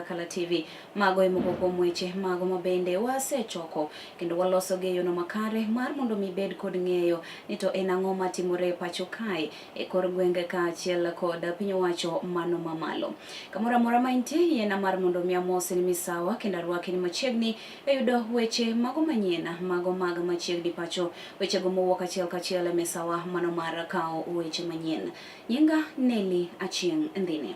Kala TV. Mago e moko kuom weche mago mabende wasechoko kendo waloso gi e yono makare mar mondo mi bed kod ng'eyo ni to en ang'o matimore e pacho kae e kor gwenge kaachiel kod piny owacho mano mamalo. Kamoro amora ma intie, yiena mar mondo mi amosi ni misawa kendo arwaki ni machiegni e yudo weche mago manyien mago mag machiegni pacho wechego mowuok achiel kachiel e misawa mano mar kawo weche manyien. Nyinga Nelly Achieng' Ndhine.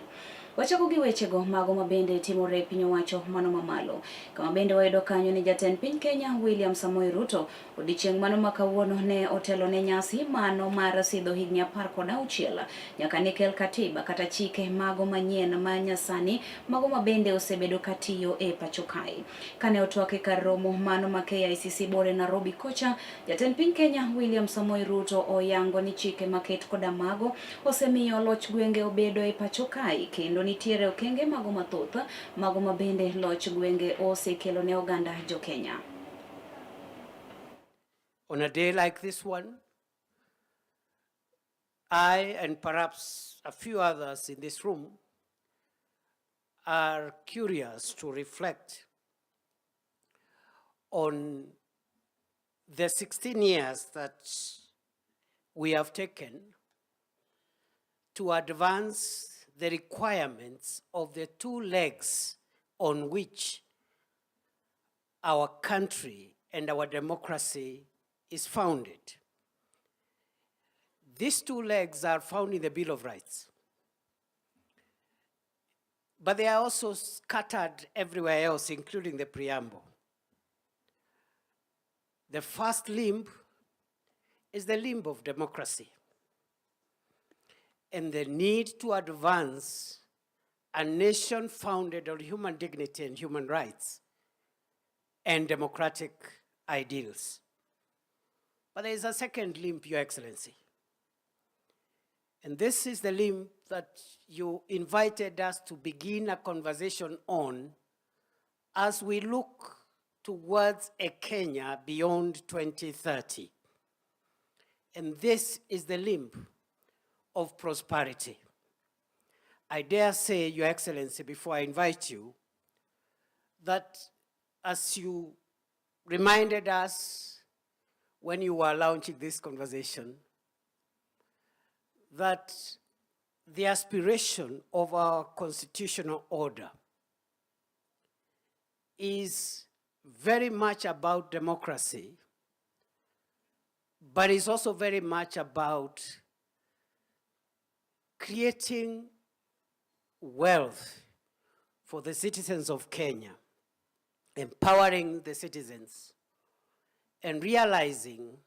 Wachako gi wechego mago mabende timore e piny owacho mano mamalo. Kama bende wayudo kanyo ni jatend piny Kenya William Samoei Ruto odiechieng' mano ma kawuono ne otelo ne nyasi mano mar sidho higni 16 nyaka ne kel katiba kata chike mago manyien ma nyasani mago mabende osebedo katiyo e pacho kae. Kane otwak e kar romo mano ma KICC bore Nairobi kocha, jatend piny Kenya William Samoei Ruto oyango ni chike maket koda mago osemiyo loch gwenge obedo e pacho kae kendo nitiere okenge mago mathoth mago mabende loch gwenge osekelo ne oganda jo Kenya. On a day like this one, I and perhaps a few others in this room are curious to reflect on the 16 years that we have taken to advance the requirements of the two legs on which our country and our democracy is founded. These two legs are found in the Bill of Rights, but they are also scattered everywhere else, including the preamble. The first limb is the limb of democracy and the need to advance a nation founded on human dignity and human rights and democratic ideals. But there is a second limb, Your Excellency. And this is the limb that you invited us to begin a conversation on as we look towards a Kenya beyond 2030. And this is the limb of prosperity. I dare say, Your Excellency, before I invite you, that as you reminded us when you were launching this conversation, that the aspiration of our constitutional order is very much about democracy, but is also very much about creating wealth for the citizens of Kenya, empowering the citizens, and realizing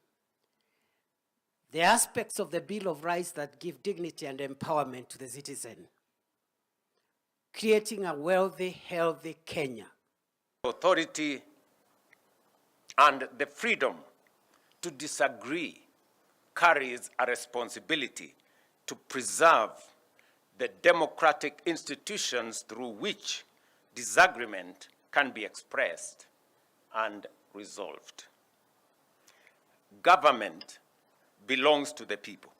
the aspects of the Bill of Rights that give dignity and empowerment to the citizen, creating a wealthy, healthy Kenya. Authority and the freedom to disagree carries a responsibility to preserve the democratic institutions through which disagreement can be expressed and resolved. Government belongs to the people.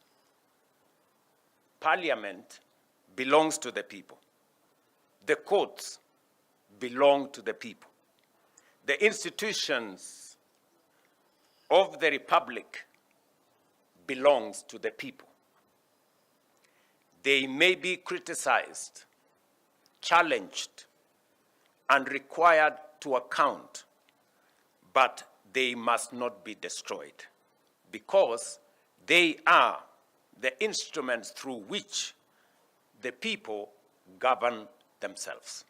Parliament belongs to the people. The courts belong to the people. The institutions of the republic belongs to the people. They may be criticized, challenged, and required to account, but they must not be destroyed because they are the instruments through which the people govern themselves.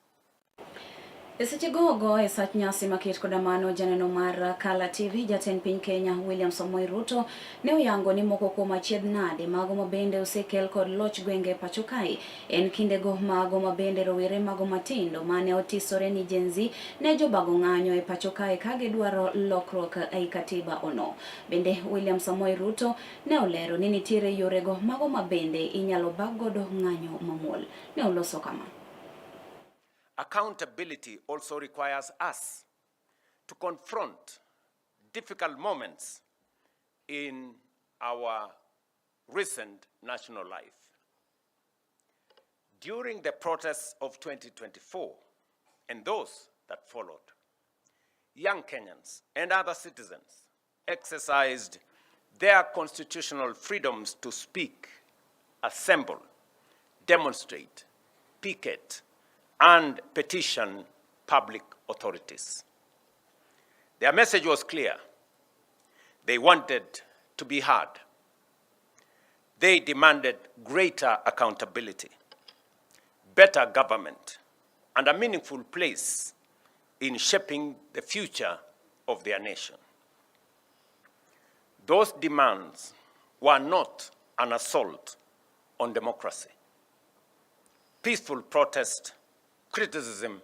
E seche gogo e sach nyasi maket koda mano janeno mar Kala TV jatend piny Kenya William Samoei Ruto ne oyango ni moko kuom achiedh nade mago mabende osekel kod loch gwenge pacho kae en kindego mago mabende rowere mago matindo mane otisore ni Gen Z ne jobago ng'anyo e pacho kae ka gidwaro lokruok ei katiba ono. Bende William Samoei Ruto ne olero ni nitiere yorego mago mabende inyalo bag godo ng'anyo mamuol. Ne oloso kama. Accountability also requires us to confront difficult moments in our recent national life. During the protests of 2024, and those that followed, young Kenyans and other citizens exercised their constitutional freedoms to speak, assemble, demonstrate, picket, and petition public authorities. Their message was clear. They wanted to be heard. They demanded greater accountability, better government, and a meaningful place in shaping the future of their nation. Those demands were not an assault on democracy. Peaceful protest, criticism,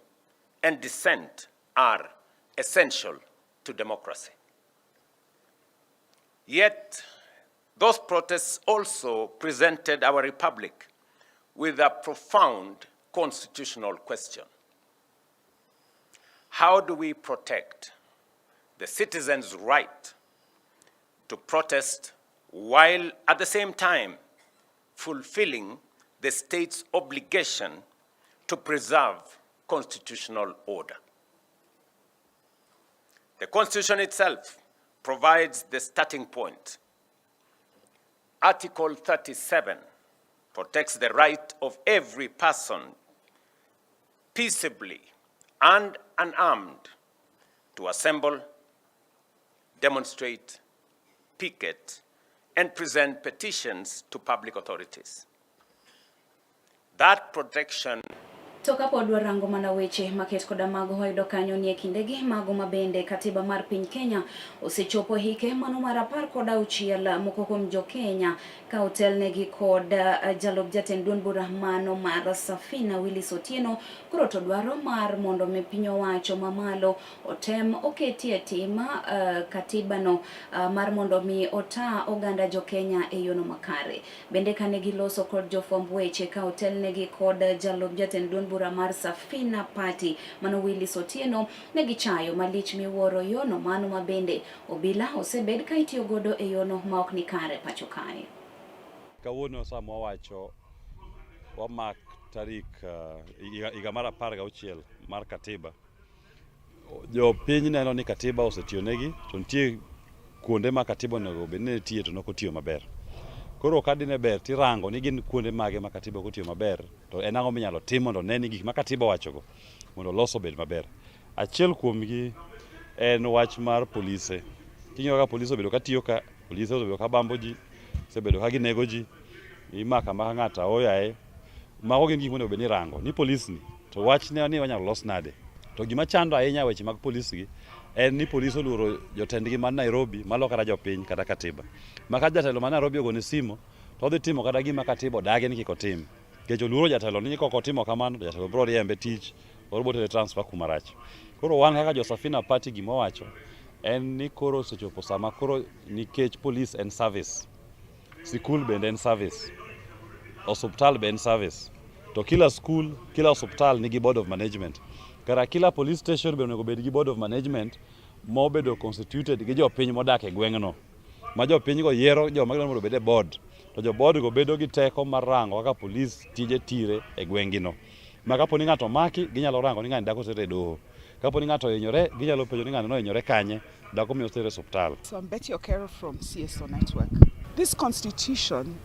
and dissent are essential to democracy. Yet, those protests also presented our republic with a profound constitutional question. How do we protect the citizens' right to protest while at the same time fulfilling the state's obligation to preserve constitutional order? The Constitution itself provides the starting point. Article 37 protects the right of every person peaceably and unarmed to assemble, demonstrate, picket, and present petitions to public authorities. That protection To kapod warango mana weche maket koda mago wayudo kanyo ni e kindegi mago mabende katiba mar piny Kenya osechopo hike mano mar 16 moko kuom jo-Kenya ka otelnegi kod jalup jatend duond bura mano mar Safina Willis Otieno koro to dwaro mar mondo mi piny owacho mamalo otem oketie tim katibano mar mondo mi ota oganda jo-Kenya e yono makare. Bende kane giloso kod jofwamb weche ka otelnegi kod jalup jatend duond bura mar Safina Party mano Willis Otieno ne gichayo malich miwuoro yono mano mabende obila osebed ka itiyo godo e yono ma ok ni kare pacho kae. Kawuono sama wawacho wamak tarik higa mar 16 mar katiba. Jopiny neno ni katiba osetiyonegi to nitie kuonde ma katiba onego bed ni nitie to nok otiyo maber. Koro ka dine ber tirango ni gin kuonde mage ma katiba ok otiyo maber to en ang'o minyalo tim mondo ne ni gik ma katiba owachogo mondo olos obed maber. Achiel kuomgi en wach mar polise. King'iyo kaka polise obedo ka tiyo ka, polise osebedo ka bambo ji, osebedo ka ginego ji, imako amaka ng'ato aoyaye. Mago gin gik monego bed ni irango ni polis ni to wachne ni wanyalo los nade. To gima chando ahinya weche mag polis gi en ni polis oluoro jotendgi man Nairobi malo kata jopiny kata katiba. Ma ka jatelo man Nairobi ogone simo to odhi timo kata gima katiba odagi ni kik otim. Nikech oluoro jatelo ni kok otimo kamano to jatelo biro riembe tich koro biro tere transfer kuma rach. Koro wan kaka jo Safina Party gima wawacho en ni koro osechopo sama koro nikech polis en service, sikul bende en service, osuptal be en service. To kila skul, kila osuptal nigi board of management. Kara kila police station be onego bed gi board of management mobedo constituted gi jopiny modak e gweng'no. Ma jopiny go yiero joma gidwaro mondo obed e board. To jo board go bedo gi teko mar rango kaka polis tije tire e gweng'gi no. Ma kapo ni ng'ato omaki, ginyalo rango ni ng'ani dak oter e doho. Kapo ni ng'ato ohinyore, ginyalo penjo ni ng'ani nohinyore kanye, dak omiyo otere e osuptal. So I'm Betty Okero from CSO Network. This constitution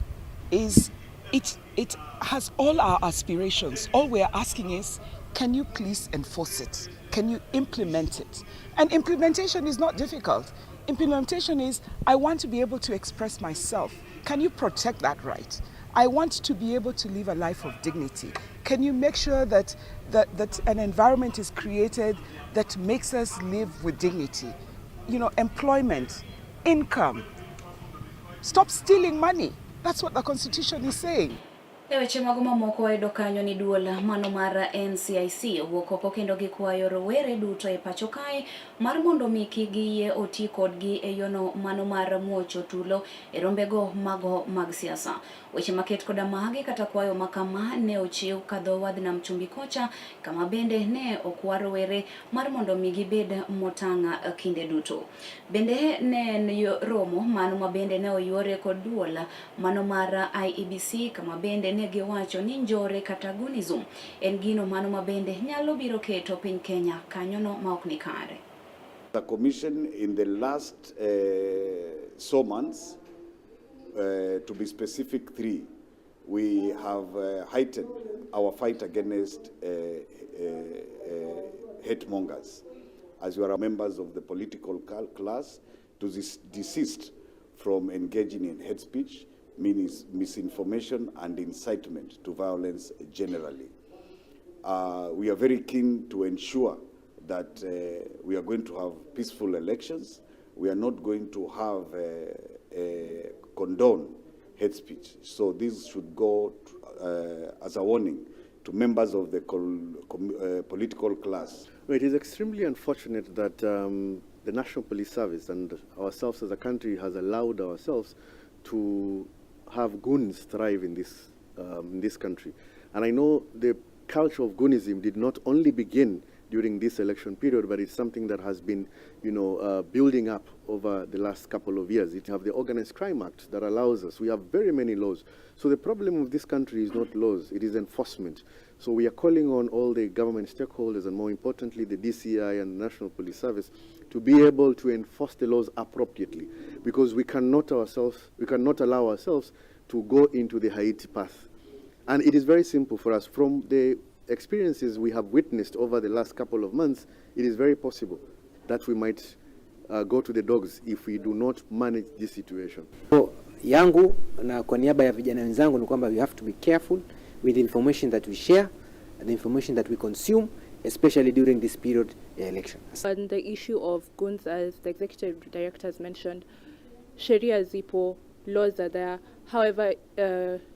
is, it has all our aspirations. All we are asking is, can you please enforce it? Can you implement it? And implementation is not difficult. Implementation is, I want to be able to express myself. Can you protect that right? I want to be able to live a life of dignity. Can you make sure that an environment is created that makes us live with dignity? Employment, income. Stop stealing money. That's what the Constitution is saying. E weche mago mamoko wayudo kanyo ni duol mano mar NCIC owuok oko kendo gikwayo rowere duto e pacho kae mar mondo mi kik giyie oti kodgi e yono mano mar muocho tulo e rombego mago mag siasa. Weche maket koda magi kata kwayo makama ne ochiw kadho wadh nam chumbi kocha kama bende ne okwa rowere mar mondo mi gibed motang' kinde duto. Bende ne en romo mano ma bende ne oyuore kod duol mano mar IEBC kama bende ne ne giwacho ni njore kata gunism en gino mano mabende nyalo biro keto piny Kenya kanyono ma ok ni kare. The Commission in the last so months, to be specific 3, we have heightened our fight against hate mongers. As you are members of the political class, to desist from engaging in hate speech, misinformation and incitement to violence generally. We are very keen to ensure that we are going to have peaceful elections. We are not going to have condone hate speech. So this should go as a warning to members of the political class. Well, it is extremely unfortunate that the National Police Service and ourselves as a country has allowed ourselves to have goons thrive in this country. And I know the culture of goonism did not only begin during this election period, but it's something that has been, building up over the last couple of years. It have the Organized Crime Act that allows us. We have very many laws. So the problem of this country is not laws, it is enforcement. So we are calling on all the government stakeholders and more importantly, the DCI and the National Police Service to be able to enforce the laws appropriately, because we cannot allow ourselves to go into the Haiti path. And it is very simple for us. From the experiences we have witnessed over the last couple of months, it is very possible that we might go to the dogs if we do not manage this situation. So, yangu na kwa niaba ya vijana wenzangu ni kwamba we have to be careful with the information that we share, the information that we consume, especially during this period election. On the issue of goons, as the executive director has mentioned, sheria zipo, laws are there. However,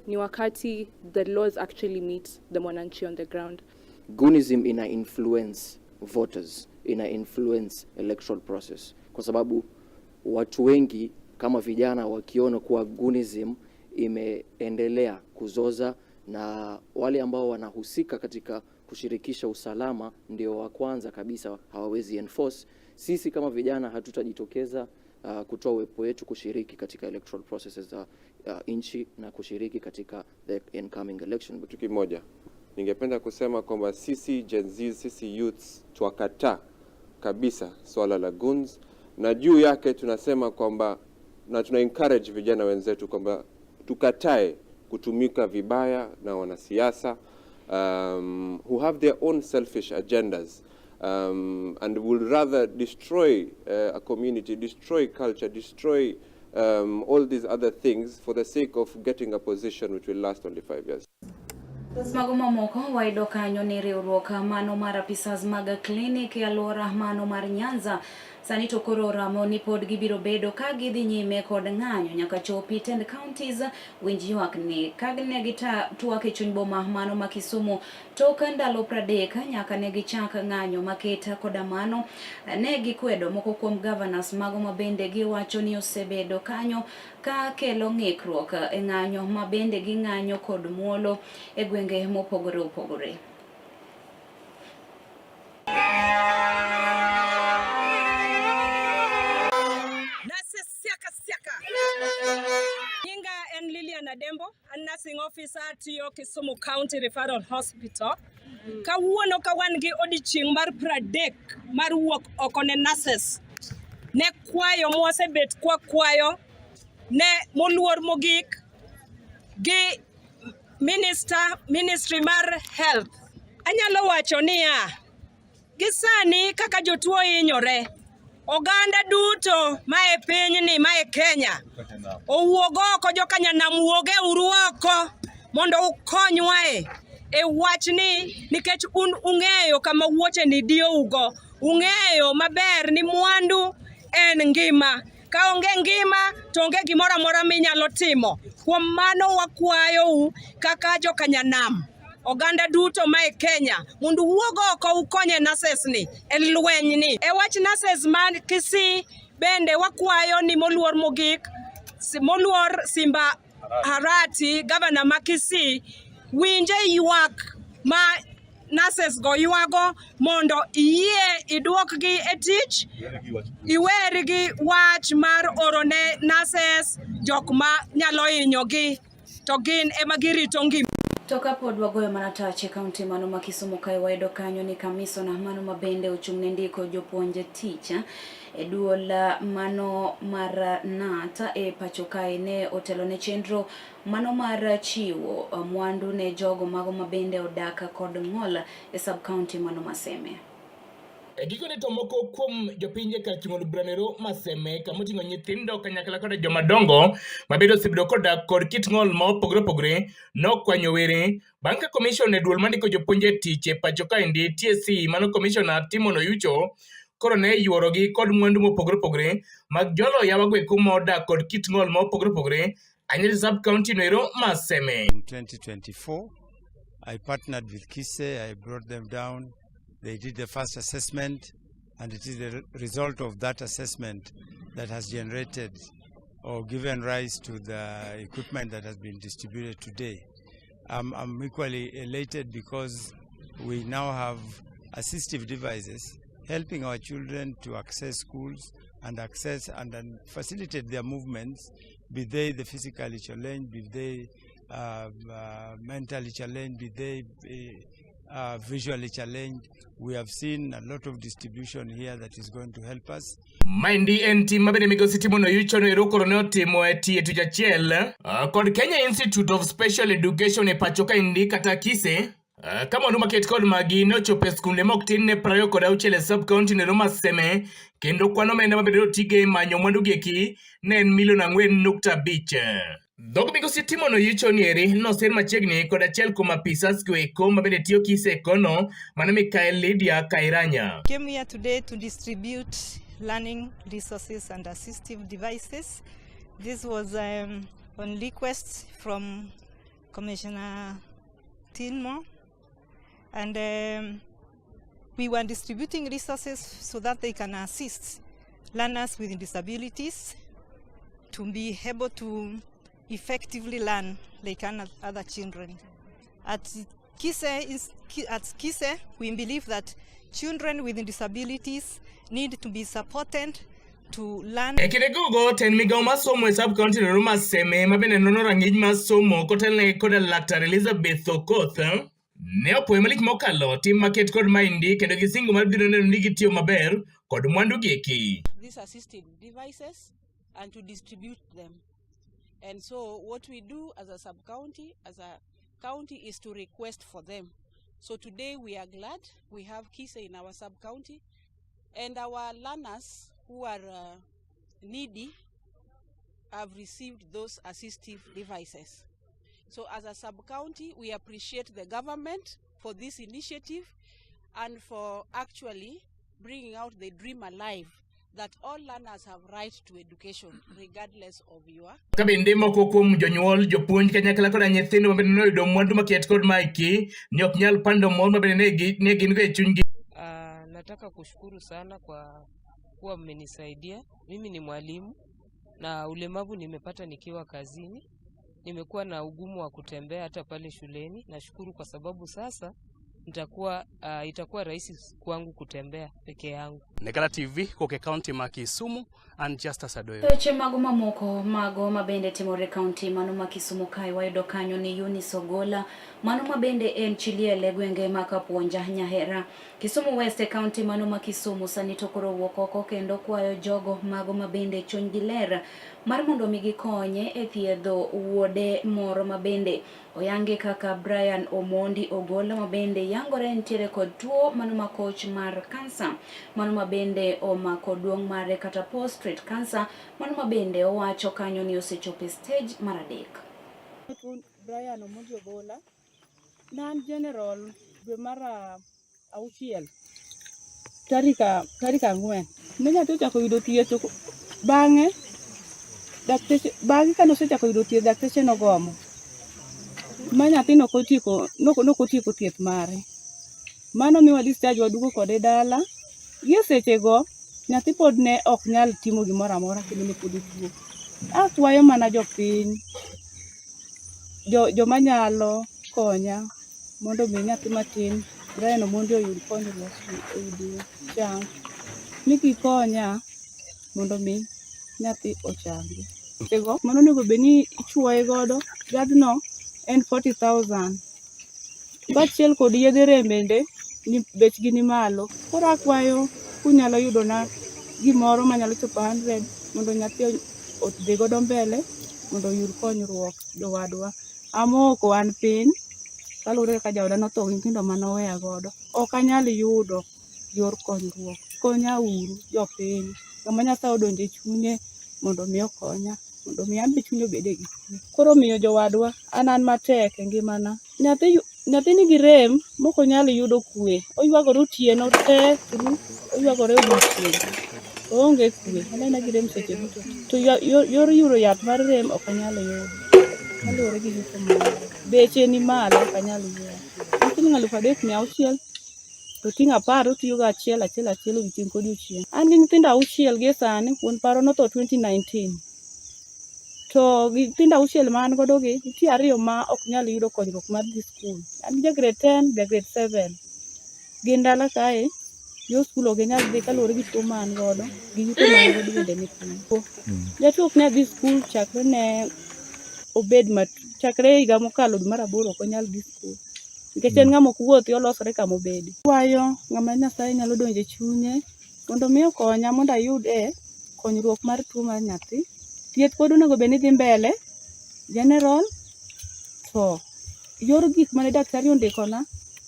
ni wakati the laws actually meet the mwananchi on the ground. Goonism ina influence voters, ina influence electoral process, kwa sababu watu wengi kama vijana wakiona kuwa goonism imeendelea kuzoza, na wale ambao wanahusika katika kushirikisha usalama ndio wa kwanza kabisa hawawezi enforce. Sisi kama vijana hatutajitokeza kutoa uwepo wetu kushiriki katika electoral processes za nchi na kushiriki katika the incoming election. Kitu kimoja ningependa kusema kwamba sisi Gen Z, sisi youths twakataa kabisa swala la goons, na juu yake tunasema kwamba na tuna encourage vijana wenzetu kwamba tukatae kutumika vibaya na wanasiasa who have their own selfish agendas and will rather destroy a community, destroy culture, destroy all these other things for the sake of getting a position which will last only 5 years. Mago mamoko wayudo kanyo ni riwruok mano mar apisas mag klinik e alwora mano mar Nyanza sani to koro oramo ni pod gibiro bedo ka gidhi nyime kod ng'anyo nyaka chopi tend counties winj ywak ni ka ne gitwak e chuny boma mano ma Kisumu tok ndalo 30 nyaka ne gichak ng'anyo maket koda mano ne gikwedo moko kuom governors mago mabende giwacho ni osebedo kanyo ka kelo ng'ikruok e ng'anyo mabende ging'anyo kod muolo e gwenge mopogore opogore. Nyinga en Lilian Adembo, an nursing officer tiyo Kisumu County Referral Hospital. Kawuono ka wan gi odiochieng' mar 30 mar wuok oko ne nurses. Ne kwayo mwasebet kwa kwayo ne moluor mogik gi ministry mar health. Anyalo wacho niya, gi sani kaka jotuo hinyore, oganda duto mae pinyni mae Kenya owuog oko, jokanyanam wuoge uru oko mondo ukonywae e wachni, nikech un ung'eyo kama wuoche ni diyougo, ung'eyo maber ni mwandu en ngima. Ka onge ngima to onge gimoro amora minyalo timo. Kuom mano wakwayou kaka jokanyanam, oganda duto mae Kenya mondo uwuog oko ukonye nurses ni e lweny ni. E wach nurses man Kisii bende wakwayo ni moluor mogik, moluor Simba Arati, governor ma Kisii, winje ywak ma nurses go ywago mondo iyie iduokgi e tich, iwer gi wach mar orone nurses jok ma nyalo hinyogi. to gin ema girito ngima. To kapod wagoyo mana tach e kaunti mano ma Kisumu kae wayudo kanyo ni kamisona mano ma bende ochung' ne ndiko jopuonj tich e duol mano mar KNUT e pacho kae ne otelo ne chenro mano mar chiwo mwandu ne jogo mago ma bende odak kod ng'ol e sub county mano ma Seme. E gikone to moko kuom jopinje kar chung'o od buranero ma Seme kama oting'o nyithindo kanyakla koda jomadongo mabende osebedo kodak kod kit ng'ol ma opogore opogore nokwanyo were bang' ka komishon e duol mandiko jopuonj e tich e pacho kaendi TSC mano komishona Timon Oyucho koro ne yuorogi kod mwandu mopogore opogore mag jolo yawago eko ma odak kod kit ng'ol ma opogore opogore Anyeri sub county noero ma Seme. In 2024, I partnered with KISE, I brought them down. They did the first assessment, and it is the result of that assessment that has generated or given rise to the equipment that has been distributed today. I'm equally elated because we now have assistive devices helping our children to access schools and access and then facilitate their movements, be they the physically challenged, be they mentally challenged, be they visually challenged. We have seen a lot of distribution here that is going to help us. Maendi en tim mabende migosi Timon Oyucho noero koro ne otimo e tiyo tich achiel kod Kenya Institute of Special Education e pacho kaendi kata KISE ka mwandu maket kod magi ne ochopo e skunde mok tin ne 26 e sub county noero ma Seme kendo kwan omenda mabende otige e manyo mwandu gi eki ne en milion 4.5. Dhog migosi Timon Oyucho nieri noser machiegni kod achiel kuom apisas go eko mabende tiyo KISE kono mano Mikael Lydia Kairanya. Came here today to distribute learning resources and assistive devices. This was on request from Commissioner Tinmo, and we were distributing resources so that they can assist learners with disabilities to be able to effectively learn like other children. At KISE, we believe that children with disabilities need to be supported to learn. E kinde gogo tend migawo mar somo e sub county noero ma Seme ma bende nono rang'iny mar somo kotelne koda Laktar Elizabeth Okoth ne opuoyo malich mokalo tim maket kod maendi kendo gisingo mar biro neno ni gitiyo maber kod mwandu gi eki. These assistive devices and to distribute them. And so what we do as a sub-county, as a county, is to request for them. So today we are glad we have KISE in our sub-county, and our learners who are needy have received those assistive devices. So as a sub-county, we appreciate the government for this initiative and for actually bringing out the dream alive that all learners have right to education regardless of your. Ka bende moko kuom jonyuol, jopuonj kanyakla koda nyithindo mabende noyudo mwandu maket kod maeki ne ok nyal pando mor mabende ne gin go e chunygi. Nataka kushukuru sana kwa kuwa mmenisaidia. Mimi ni mwalimu na ulemavu nimepata nikiwa kazini. Nimekuwa na ugumu wa kutembea hata pale shuleni. Nashukuru kwa sababu sasa itakuwa rahisi kwangu kutembea peke yangu. Negala TV koke county ma Kisumu and Justus Adoyo. Weche mago mamoko mago mabende timore county mano ma Kisumu kae wayudo kanyo ni Eunice Ogola mano mabende en chiliel e gwenge ma Kapuonja Nyahera. Kisumu West e county mano ma Kisumu sani to koro wuok oko kendo kwayo jogo mago mabende chunygi ler mar mondo mi gikonye e thiedho wuode moro mabende oyangi kaka Brian Omondi Ogola mabende yangore nitiere kod tuo mano makoch mar kansa mano mabende omako duong' mare kata prostate cancer mano mabende owacho kanyo ni osechopo e stage mar 3. Brian Omondi Ogola ne an general dwe mar 6 tarik 4 ne nyathi ochako yudo thieth bang'e dakteche bang'e kane osechako yudo thieth dakteche nogomo ma nyathi nokotieko thieth mare. Mano miwa discharge waduogo kode dala. Gi e sechego nyathi pod ne ok nyal timo gimoro amora kendo ne pod otuo. Akwayo mana jopiny, joma nyalo konya mondo mi nyathi matin Brian Omondi oyud konyruok, oyud chang, ni gikonya mondo mi nyathi ochangi. Sechego mano onego bed ni ichuoye godo Yadhno en 40,000. Kaachiel kod yedhe rem bende ni bechgi ni malo. Koro akwayo kunyalo yudona gimoro manyalo chopo 100 mondo nyathi odhi godo mbele mondo oyud konyruok jowadwa. Amoko an piny kaluwore kaka jaoda notho gi nyithindo manoweya godo. Ok anyal yudo yor konyruok. Konya uru jopiny. Ng'ama Nyasaye odonjo e chunye mondo mi okonya mondo mi an be chunya obede gi kwe. Koro omiyo jowadwa an an matek e ngimana. Nyathi nyathi nigi rem mok onyal yudo kwe. Oywagore otieno te through, oywagore odiochieng'. Oonge kwe. Anena gi rem seche duto. To yor yudo yath mar rem ok anyal yudo. Kaluwore gi yuto mara. Beche ni malo ok anyal yudo. Siling 3600 to ting' 10 otiyogo achiel achiel achiel odiochieng' kodiochieng'. An gi nyithindo auchiel gie sani, wuon paro notho 2019. To gi nyithindo auchiel ma an godo gi, nitie ariyo ma ok nyal yudo konyruok mar dhi skul. An gi ja grade 10, ja grade 7. Gin dala kae, yo skul ok ginyal dhi kaluwore gi tuo ma an godo, gi yuto ma an godo bende ni piny. Jatuo ok nyal dhi skul chakre ne obed mat chakre higa mokalo dwe mar aboro ok onyal dhi skul. Nikech en ng'ama ok wuothi, olosore kama obede. Kwayo ng'ama Nyasaye nyalo donjo e chunye mondo mi okonya mondo ayud e konyruok mar tuo mar nyathi. Thieth pod onego bed ni dhi mbele, general, to yor gik mane daktari ondikona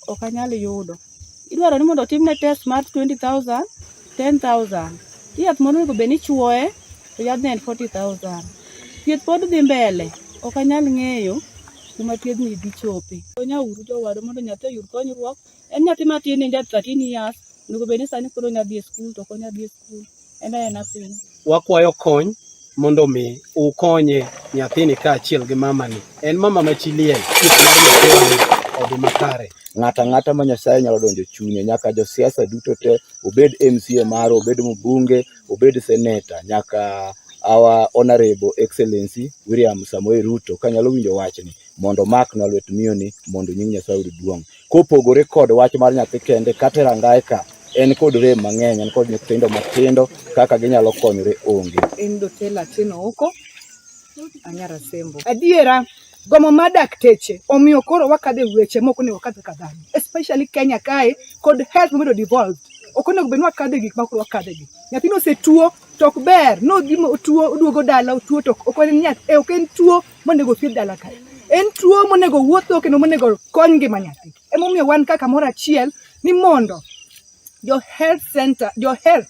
ok anyal yudo. Idwaro ni mondo otimne test mar 20,000, 10,000. Yath moro onego bed ni ichuoye to yadhno en 40,000. Thieth pod dhi mbele, ok anyal ng'eyo kuma thiedhni dhi chope. Konya uru jowadwa mondo nyathi oyud konyruok. En nyathi matin en ja 13 years, onego bed ni sani koro onya dhi e skul to ok onya dhi e skul. En aena piny. Wakwayo kony mondo mi ukonye nyathini kaachiel gi mamani. En mama ma chi liel, thieth mar nyathini odhi makare. Ng'ato ang'ata ma Nyasaye nyalo donjo chunye, nyaka josiasa duto te, obed MCA maro, obed mbunge, obed seneta, nyaka our honorable excellency William Samoei Ruto kanyalo winjo wachni mondo omaknwa lwet miyoni mondo nying Nyasaye oyud duong'. Kopogore kod wach mar nyathi kende kata e rangae ka en kod rem mang'eny, en kod nyithindo matindo kaka ginyalo konyore onge. En Dotela Atieno Oko, Anyara Sembo. Adiera, gomo mar dakteche omiyo koro wakadho e weche mok onego wakadh kaka dhano. Especially Kenya kae kod health mobedo devolved. Ok onego bed ni wakadho e gik ma koro wakadhe gi. Nyathino osetuo to ok ber nodhi otuo oduogo dala otuo to ok en nyath ok en tuo monego thiedh dala kae. En tuo monego wuotho kendo monego kony ngima nyathi. Emomiyo wan ka kamoro achiel ni mondo jo health center, jo health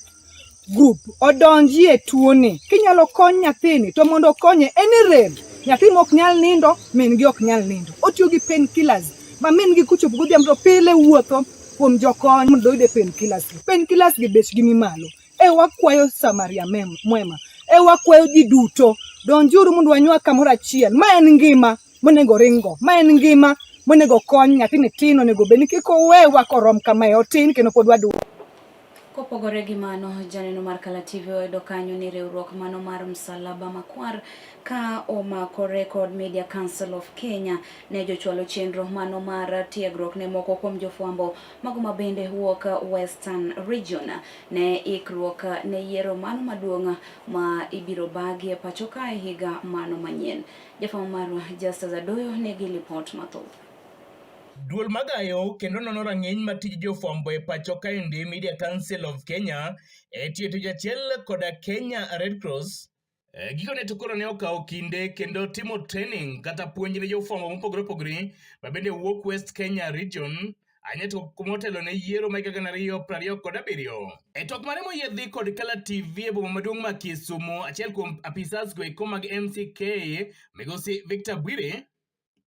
group odonjie tuoni. Kinyalo kony nyathini to mondo okonye en rem. Nyathi mok nyal nindo, min gi ok nyal nindo. Otiyo gi pain killers ma min gi kochopo godhiambo to pile wuotho kuom jokony mondo oyude pain killers gi. Pain killers gi bechgi ni malo. E wakwayo Samaria mwema. E wakwayo ji duto, donjuru mondo wanywak kamoro achiel. Ma en ngima monego ringgo. Ma en ngima monego kony nyathini tin onego bed ni kik owewa korom kamae otin kendo pod wadwaro. Kopogore gi mano, janeno mar Kala TV oyudo kanyo ni riwruok mano mar Msalaba Makwar ka omakore kod Media Council of Kenya ne jochwalo chenro mano mar tiegruok ne moko kuom jofwambo mago ma bende wuok Western Region ne ikruok ne yiero mano maduong' ma ibiro bagi e pacho kae higa mano manyien. Jafwambo marwa Justus Adoyo nigi lipot mathoth. Duol magayo kendo nono rang'iny mar tij jofwambo e pacho kaendi Media Council of Kenya e tiyo tich achiel koda Kenya Red Cross. Gikone to koro ne okawo kinde kendo timo training kata puonj ne jofwambo mopogore opogore ma bende wuok West Kenya Region anyeto kuma otelo ne yiero ma higa 2027. E twak mare moyiedhi kod Kala TV e boma maduong' ma Kisumu, achiel kuom apisas go eko mag MCK migosi Victor Bwire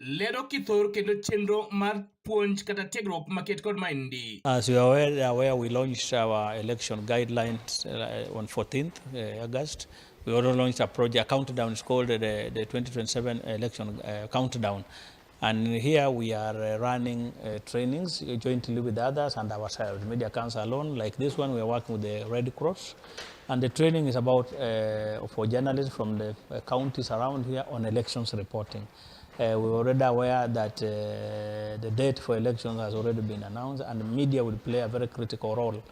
lero kithor kendo chenro mar puonj kata tiegruok maket kod maendi. As you are aware, we launched our election guidelines on 14th August. We also launched a project, a countdown, it's called the 2027 election countdown. And here we are running trainings jointly with others and ourselves, Media Council alone. Like this one, we are working with the Red Cross. And the training is about for journalists from the counties around here on elections reporting. We were already aware that the date for elections has already been announced, and the media will play a very critical role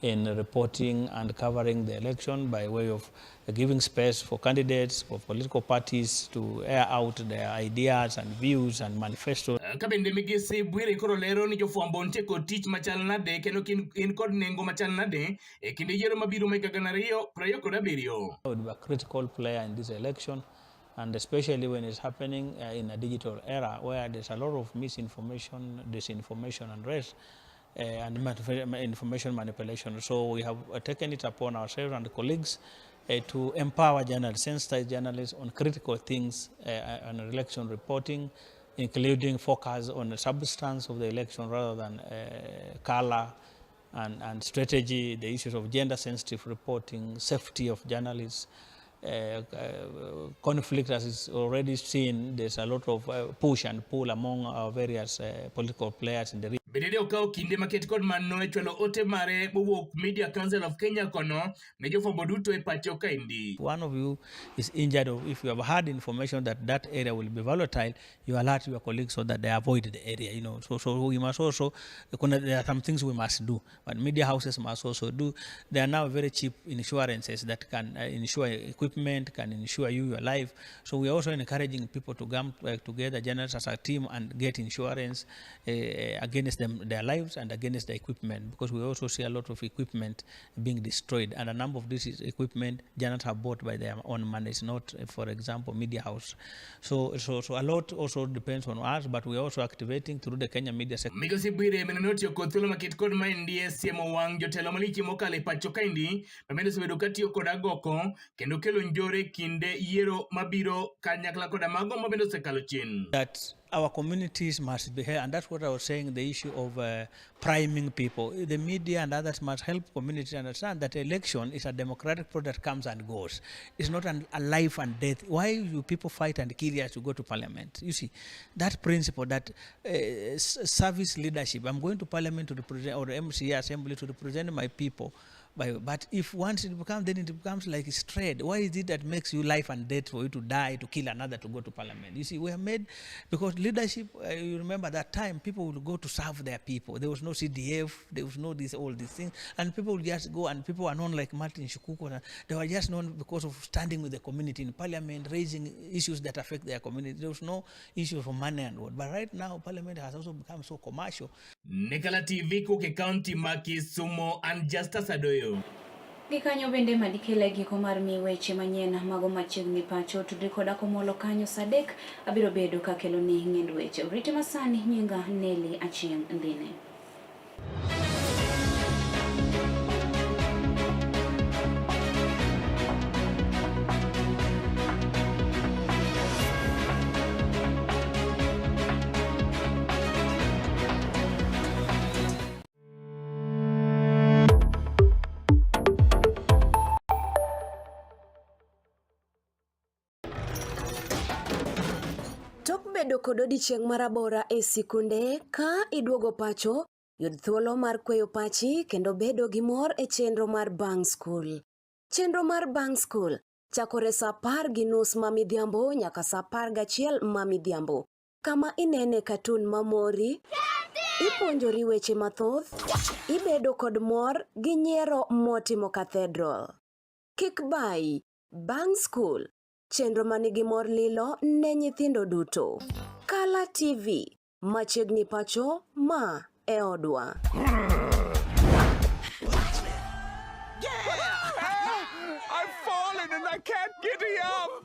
in reporting and covering the election by way of giving space for candidates, for political parties to air out their ideas and views and manifestos. Ka bende migosi Bwire koro lero ni jofwambo nitie kod tich machal nade kendo in kod nengo machal nade e kinde yiero mabiro mag 2027. Would be a critical player in this election, and especially when it's happening in a digital era where there's a lot of misinformation, disinformation and rest, and information manipulation. So we have taken it upon ourselves and colleagues to empower journalists, sensitize journalists on critical things on election reporting, including focus on the substance of the election rather than color and strategy, the issues of gender-sensitive reporting, safety of journalists, conflict as is already seen. There's a lot of push and pull among our various political players in the region. Bende ne okawo kinde maket kod mano e chwalo ote mare mowuok Media Council of Kenya kono ne jofwambo duto e pacho kaendi. One of you is injured, or if you have had information that that area will be volatile, you alert your colleagues so that they avoid the area. So we must also, there are some things we must do, but media houses must also do. There are now very cheap insurances that can insure equipment, can insure you your life. So we are also encouraging people to come together, journalists as a team, and get insurance against them, their lives and against the equipment, because we also see a lot of equipment being destroyed, and a number of this is equipment journalists have bought by their own money. It's not, for example, media house. So a lot also depends on us, but we are also activating through the Kenya Media Sector. Migosi Bwire bende notiyo kod thuolo maket kod maendi e siemo wang' jotelo malich mokalo e pacho kaendi ma bende osebedo katiyo kod agoko kendo kelo njore kinde yiero mabiro kanyakla koda mago ma bende osekalo chien. That our communities must be here, and that's what I was saying, the issue of priming people. The media and others must help communities understand that election is a democratic process that comes and goes. It's not a life and death. Why do people fight and kill us to go to parliament? You see, that principle, that service leadership, I'm going to parliament to represent, or the MCA assembly to represent my people. But if once it becomes, then it becomes like it's trade. Why is it that makes you life and death for you to die, to kill another, to go to parliament? You see, we are made, because leadership, you remember that time, people would go to serve their people. There was no CDF, there was no this, all these things. And people would just go, and people are known like Martin Shikuku. They were just known because of standing with the community in parliament, raising issues that affect their community. There was no issue for money and what. But right now, parliament has also become so commercial. Ne Kala TV kowuok e kaunti ma Kisumo, an Justus Adoyo. Gikanyo bende madikele giko mar mi weche manyien mago machiegni pacho tudri koda komolo kanyo sa 3 abiro bedo kakelo ni ng'end weche. Orite masani nyinga Nelly Achieng' Ndine. Tok bedo kod odiechieng' marabora e sikunde, ka iduogo pacho, yud thuolo mar kweyo pachi kendo bedo gi mor e chenro mar Bang' Skul. Chenro mar Bang' Skul chakore sa 10:30 ma midhiambo nyaka sa 11 ma midhiambo, kama inene katun mamori, ipuonjori weche mathoth, ibedo kod mor gi nyiero motimo cathedral. Kik bayi, Bang' Skul, chenro manigi mor lilo ne nyithindo duto. Kala TV, machiegni pacho, ma e odwa. I've fallen and I can't get up.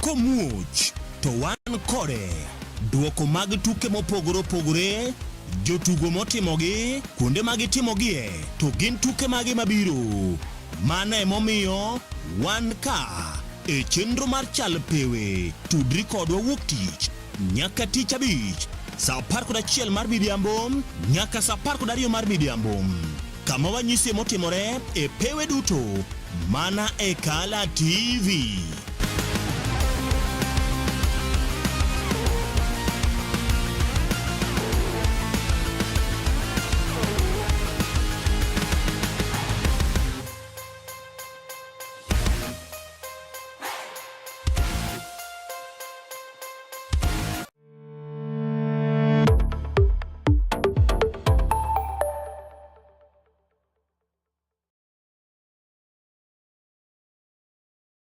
Komuoch to wan kode duoko mag tuke mopogore opogore, jotugo motimogi, kuonde ma gitimogie, to gin tuke mage mabiro. Mano emomiyo wan ka e chenro mar chal pewe. Tudri kodwa wuok tich nyaka tich abich sa 11 mar midhiambo nyaka sa 12 mar midhiambo, kama wanyisie motimore e pewe duto mana e Kala TV.